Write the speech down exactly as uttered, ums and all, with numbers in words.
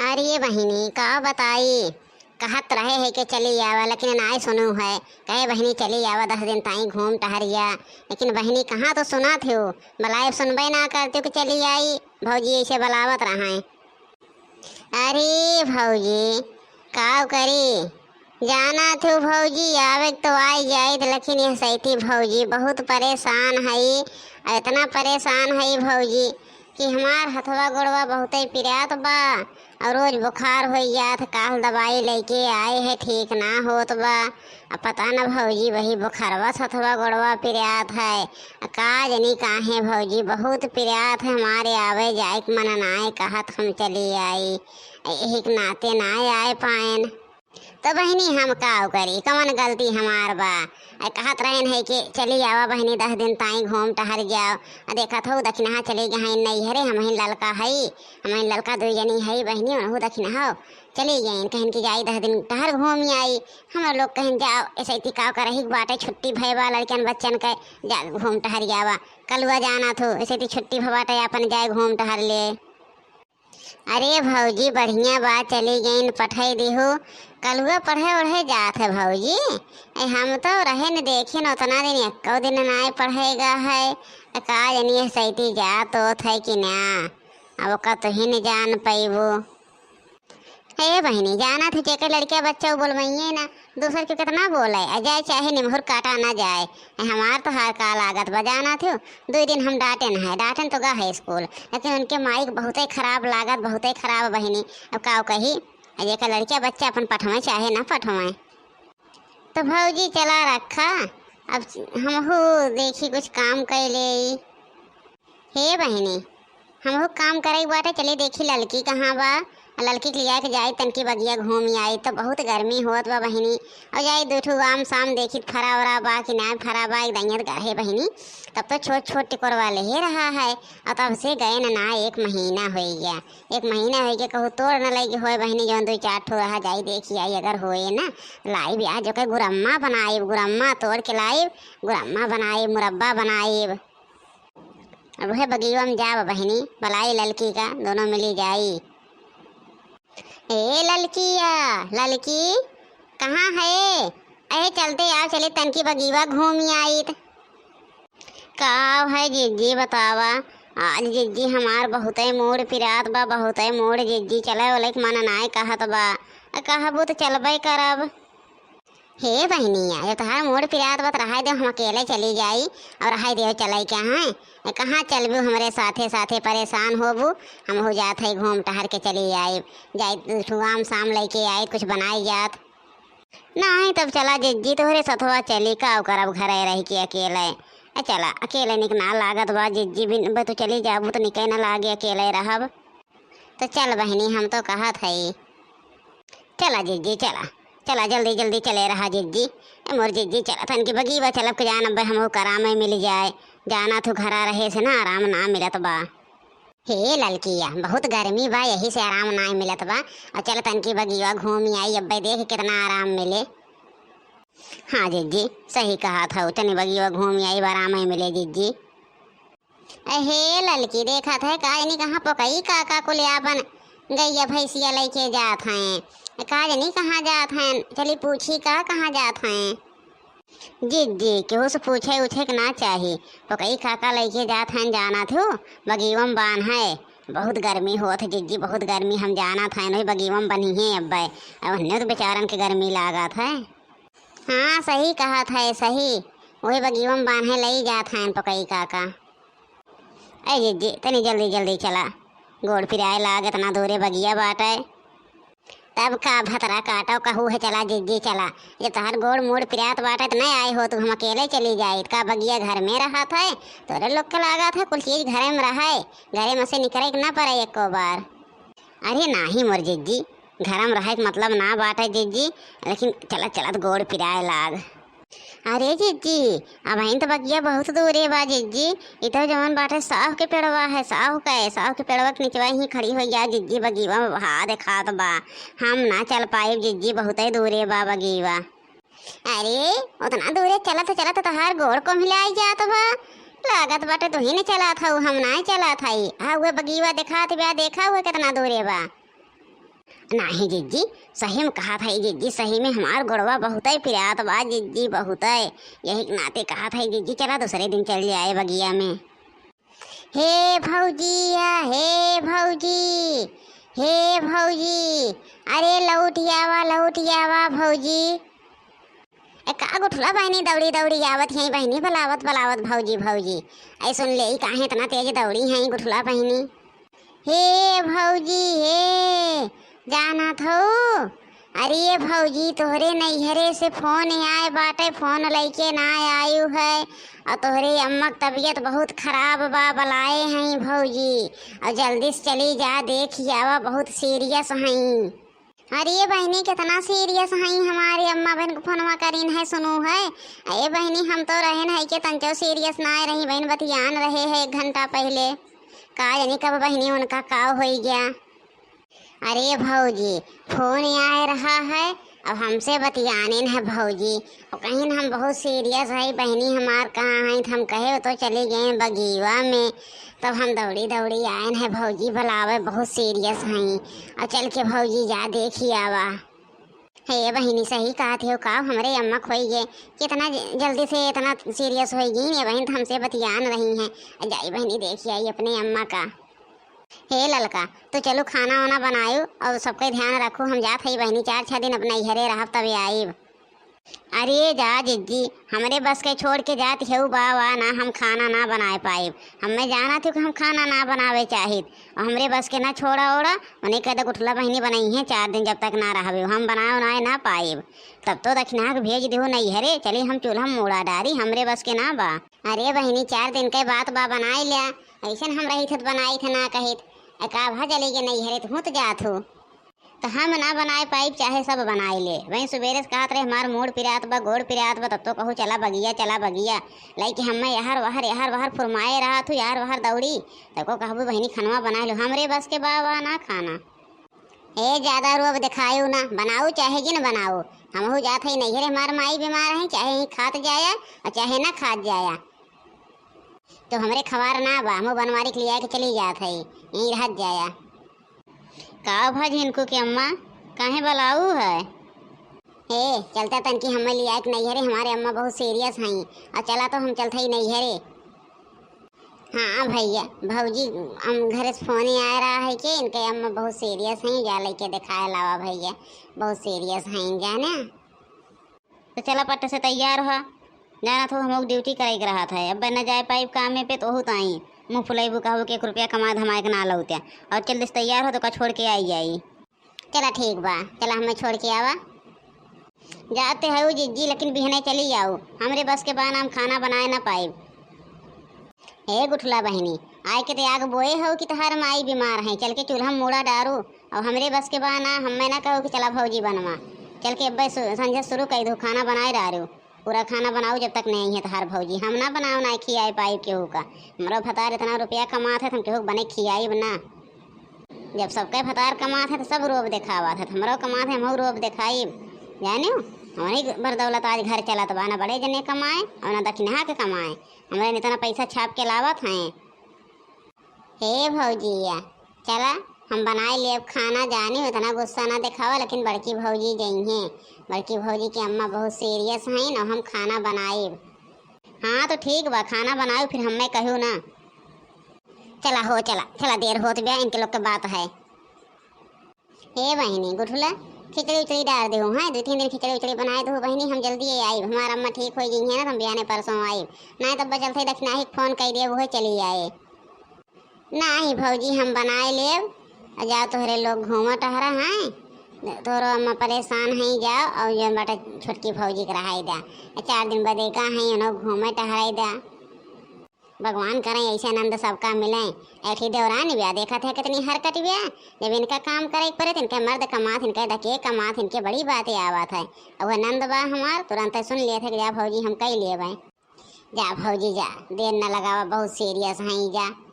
अरे बहिनी, का बताई, कहत रहे है कि चली आवा, लेकिन नाय सुनू है। कहे, "बहिनी, चली आवा, दस दिन ताई घूम टहरिया।" लेकिन बहिनी, कहाँ तो सुना थे हो, बलाए सुनबे ना करते हो कि चली आई। भौजी ऐसे बलावत रहे। अरे भौजी, काव करी, जाना थे भौजी, आवे के तो आई जाइत, लेकिन यह सैती भौजी बहुत परेशान हई, इतना परेशान हई भौजी कि हमार हथवा गोड़वा बहुते पिरात बा, और रोज बुखार होइ जात। काल दवाई लेके आए है, ठीक ना होत बा। अब पता न भौजी, वही बुखारवा से हथवा गोड़वा पिरात है। आ का जनी काहे भौजी, बहुत पिरात है, हमारे आवे जाए के मन नाय, कहत हम चली आई, यही के नाते नाय आए पाएन। तो बहिनी, हम काव करी, कवन गलती हमार बा? आ कहत रहन है कि चली आवा बहिनी, दस दिन ताई घूम टहर जाओ। आ देखत हो, दखिनहा चली गए हैं नैहरे, हमहिन ललका हई, हमहिन ललका दुई जनी हई बहिनी, उनहु दखिनहा चली गईन, कहन कि जाई दस दिन टहर घूम आई। हम लोग कहन, "जाओ, ऐसे इति काव करही के बाटे, छुट्टी भय बा लड़कन बच्चन के, जा घूम टहर जावा।" कलुआ जाना थो, ऐसे इति छुट्टी भय बाटे, अपन जाए घूम टहर ले। अरे भौजी, बढ़िया बा, चली गईन, पठाई दिहु। कलुआ पढ़े ओढ़े जात है भौजी। ए, हम तो रहे न देखिन, उतना दिन, एको दिन नाय पढ़ेगा है। ए, का जनी सैती जात होत है कि ना, अब ओका तो ही न जान पैबू। ए बहिनी, जाना थे जेकर लड़किया बच्चा उ बोलवइये ना, दूसर के कितना बोले, आ जाए चाहे निमहुर काटा ना जाए। ए, हमार तो हर का लागत बा, जाना थे, दुई दिन हम डांटेन है, डांटेन तो गा है स्कूल, लेकिन उनके माई के बहुते खराब लागत, बहुते खराब बहिनी। अब काव कही, आ जेकर लड़किया बच्चा अपन पठवे चाहे ना पठवे। तो भौजी चला रखा, अब हमहू देखी कुछ काम कर ले। हे बहिनी, हमहू काम करे के बाटे, चली देखी ललकी कहाँ बा, आ ललकी के लिया के जाई, तनकी बगिया घूम आई। तो बहुत गर्मी होत बा बहिनी, और जाई दो ठो आम साम देखी फरा वरा बा कि ना फरा बा, एक दहियत गढ़े बहिनी। तब तो छोट छोट टिकोरवा ले रहा है, और तब से गए न ना एक महीना हो गया, एक महीना हो गया, कहूँ तोड़ न लगी होए बहिनी, जौन दो चार ठो रहा जाई देखी आई, अगर होए ना लाइब। आज ओके गुरम्मा बनाइब, गुरम्मा तोड़ के लाइब, गुरम्मा बनाइब, मुरब्बा बनाइब। अब उहे बगियवा में जाब बहिनी, बलाई ललकी का, दोनों मिली जाई। ए ललकिया, ललकी, कहाँ है? अहे चलते आओ, चली तनकी बगियवा घूमी आइत। का है जिज्जी बतावा, आज जिज्जी हमार बहुते मूड़ पिरात बा, बहुते मूड़ जिज्जी, चले ओले के मन नाय कहत बा। आ कहबू तो चलबे करब। हे बहिनिया, जब तोहार मूड़ पिरात बा त रहाई देव, हम अकेले चली जाई। और रहाई देव चलाई क्या हैं? ए, कहाँ चलबू हमरे साथे साथे, परेशान होबू? हमहू जात है घूम टहर के चली आई, जाई दो ठो आम साम लेके आई, कुछ बनाई जात। नहीं तब चला जिज्जी, तोहरे सथवा चली, का करब घरे रह के अकेले। ए, चला अकेले निक ना लागत बा जिज्जी, बिन बे तू चली जाबू तो निके ना लागे अकेले रहब। तो चल बहिनी, हम तो कहत हई। चला जिज्जी, चला, चला जल्दी जल्दी चले रहा जिज्जी। ए मोर जिज्जी, चला तनकी बगीवा चलब के जान, अब्बे हमहू करामे मिल जाए। जाना थू घरा रहे से ना आराम ना मिलत बा। हे ललकिया, बहुत गर्मी बा, यही से आराम ना मिलत बा। और चल तनकी बगीवा घूमी आई, अब्बे देख कितना आराम मिले। हाँ जिज्जी, सही कहत हऊ, तनी बगीवा घूमी आई, आराम मिले जिज्जी। अहे ललकी, देखत है का जनी कहाँ पोकई काका कुल आपन गइया भैंसिया लइके जात हैं। का जनी कहाँ जात हैं, चली पूछी का कहाँ जात हैं। जिज्जी, केहू से पूछे उछे के ना चाही। पोकई काका लइके जात हैं, जानत हो, बगीवा में बान है। बहुत गर्मी होत है जिज्जी, बहुत गर्मी, हम जानत हैं, वही बगीवा में बनी है अब्बे। अब उन्हें तो बेचारन के गर्मी लागत है। हाँ, सही कहत है, सही। वही बगीवा में बान्हे लई जात हैं पकई काका। ए जिज्जी, तनी जल्दी जल्दी चला, गोड़ पिराए लाग, इतना दूरे बगिया बाटे। तब का भतरा काटो कहू है, चला जिज्जी चला। जब तोहार गोड़ मूड़ पिरात बाटे त नहीं आए हो, तू हम अकेले चली जाई। का बगिया घर में रहत है, तोरे लोग के लागत है कुल चीज घरे में रहे, घरे में से निकरे के ना पड़े एको बार। अरे नाही मोर जिज्जी, घरम रहे के मतलब ना बाटे जिज्जी, लेकिन चलत चलत गोड़ पिराए लाग। अरे जिज्जी, अबहिन तो बगिया बहुत दूरे बा जिज्जी, इ तो जवन बाटे साहु के पेड़वा है, साहु के, साहु के पेड़वा के निचवा ही खड़ी होइ जा जिज्जी, बगीवा में बहा देखात बा। हम ना चल पाइब जिज्जी, बहुते दूरे बा बगीवा। अरे, उतना दूरे चलत चलत तोहार गोड़ कोम्हिलाई जात बा। लागत बाटे तुही न चलत हऊ, हम नाय चलत हई। आ उहे बगीवा देखात बा, देखा उहे केतना दूरे बा। नाही जिज्जी, सही में कहत है जिज्जी, सही में हमार गोड़वा बहुतै पिरात बा जिज्जी, बहुतै। यही के नाते कहत है जिज्जी, चला दूसरे दिन चल जाए बगिया में। हे भौजी या, हे भौजी, हे भौजी, अरे लौट आवा, लौट आवा भौजी। ए, का गुठला बहिनी दौड़ी दौड़ी आवत हैं बहिनी, बलावत बलावत भौजी भौजी। ऐ सुन ले, ई काहे इतना तेज दौड़ी हैं गुठला बहिनी? हे भौजी हे, जानत हो? अरे भौजी, तोहरे नैहरे से फोन आए बाटे, फोन लइके ना आयु है, और तोहरे अम्मा के तबीयत बहुत खराब बा, बलाए हैं भौजी, और जल्दी से चली जा, देख आवा, बहुत सीरियस हैं। अरे बहिनी, कितना सीरियस हई, हमारे अम्मा बहन के फोनवा करीन है, सुनू है। ए बहिनी, हम तो रहन है के तंचो सीरियस ना रही बहिन, बतियान रहे है एक घंटा पहले। का जानी कब बहिनी उनका का होई गया। अरे भौजी, फोन आए रहा है, अब हमसे बतियाने न है भौजी। और कहीं हम बहुत सीरियस है बहिनी, हमार कहाँ है, हम कहे तो चले गए बगीवा में, तब हम दौड़ी दौड़ी आए न है भौजी, बलावे बहुत सीरियस हैं। और चल के भौजी जा देखी आवा। हे बहिनी, सही कहत हो का, हमरे अम्मा खोई गे, कितना ज-, जल्दी से इतना सीरियस होई गई, ये बहिन तो हमसे बतियान रही हैं। जाई बहिनी, देखी आई अपने अम्मा का। हे ललका, तू चलू खाना वाना बनायू और सबके ध्यान रखू, हम जात हई बहिनी, चार छह दिन अपने इहरे रहब तबे आईब। अरे जा जिज्जी, हमरे बस के छोड़ के जात हेऊ बा वा ना, हम खाना ना बनाए पाइब। हमें जानत हो कि हम खाना ना बनावे चाहित, और हमरे बस के ना छोड़ा ओड़ा, उन्हें कह दे गुठला बहिनी बनई है चार दिन, जब तक ना रहबे हम बनाए उनाए ना पाइब। तब तो दक्षिणा के भेज देहु नैहरे, चली हम चूल्हा मूड़ा डारी, हमरे बस के ना बा। अरे बहिनी, चार दिन के बात बा, बनाए ल्या, ऐसन हम रही थे तो बनाई थे ना कहित, ए का भा चली गे नैहरे तो हूँ तो जात हो। तो हम ना बनाए पाइब, चाहे सब बनाए ले। वहीं सुबेरे से कहत रहे, "हमार मूड़ पिरात बा, गोड़ पिरात बा," तब तो कहू, "चला बगिया, चला बगिया।" लइके हमें यार वहर, यार वहर फुरमाए रहत हूँ, यार वहर दौड़ी। तब को कहबू, "बहिनी, खनवा बनाए लो।" हमरे बस के बा, बा ना खाना। ए, ज्यादा रोब दिखायू ना, बनाऊ चाहे जिन बनाऊ। हमहू जात हई नैहरे, हमार माई बीमार है, चाहे यहीं खात जाया और चाहे ना खात जाया। तो हमरे खवार ना बा, हमहू बनवारी के लिया के चली जात हई, यहीं रहत जाया। का भा झिनकू के अम्मा, काहे बलाऊ है? हे, चलता तनकी हमें लिया के नैहरे, हमारे अम्मा बहुत सीरियस हईं। और चला तो हम चलत हई नैहरे। हाँ भैया, भौजी, हम घरे से फोन आए रहा है कि इनके अम्मा बहुत सीरियस हईं, जा लइके दिखाए लावा भैया, बहुत सीरियस हईं जाने। तो चला पट से तैयार हो, जाना तो हमहू ड्यूटी करे के रहत है, अब न जाए पाइब कामे पे तो ओहू ताई मुँह फुलैबू, कहबू कि एक रुपया कमा धमाए के ना लौत्या। और जल्दी से तैयार हो तो का छोड़ के आई जाई। चला ठीक बा, चला हमें छोड़ के आवा। जाते हऊ जिज्जी, लेकिन बिहने चली आऊ, हमरे बस के बा ना, हम खाना बनाए ना पाइब। हे गुठला बहिनी, आए के ते आग बोए हो कि तहार माई बीमार है, चल के चूल्हा में मूड़ा डारू। और हमरे बस के बा ना, हमें ना कहो कि चला भौजी बनवा, चल के अब्बे सु-, संझे शुरू कर दो, खाना बनाए डारू, पूरा खाना बनाऊ जब तक नहीं है तहार भौजी। हम ना बनाओ ना खियाए पाई केहू का, हमरो भतार इतना रुपया कमात है, हम केहू के बने खियाई ना। जब सबके भतार कमात है तो सब रोब देखावत है, हमरो कमात है, हमहू रोब देखाई। जानियो, हमरे बरदौलत आज घर चलत बा, ना बड़े जने कमाए और ना दक्षिणा के कमाए। हमरे इतना पैसा छाप के लावत हैं। हे भौजिया, चला हम बनाए लेब खाना। जानी उतना गुस्सा ना देखावा, लेकिन बड़की भौजी जइहें। बड़की भौजी के अम्मा बहुत सीरियस हैं और हम खाना बनाएब। हाँ तो ठीक बा, खाना बनाओ फिर हमें कहू ना। चला हो चला, चला देर होत बा, इनके लोग के बात है। हे बहिनी, गुठला खिचड़ी उचड़ी डार देहु, हैं? दो तीन दिन खिचड़ी उचड़ी बनाए देहु बहिनी, हम जल्दी आइब। हमार अम्मा ठीक होइ जइहें ना, तो हम बिहाने परसों आइब। नाहीं तब बचल थे दक्षिणाही फोन कइ दिया, वो चली आए। नाहीं भौजी, हम बनाए लेब। आ जाओ तोहरे लोग घूमो टहरा हैं, तोहरो अम्मा परेशान हैं, जाओ और जौन बाटे छोटकी भौजी के रहाई दा, आ चार दिन बदे का हैं, उन्हों घूमे टहराई दा। भगवान करें ऐसे नंद सबका मिलें। ऐठी देवरानी ब्या देखत है कितनी हरकत ब्या, जब इनका काम करे के पड़े तो इनके मर्द कमात, इनके दके कमात, इनके बड़ी बातें आवत है। अब वह नंद बा हमार तुरंत सुन लेत है कि जा भौजी हम कई लेब हैं। जा भौजी जा, देर न लगावा, बहुत सीरियस हैं जा।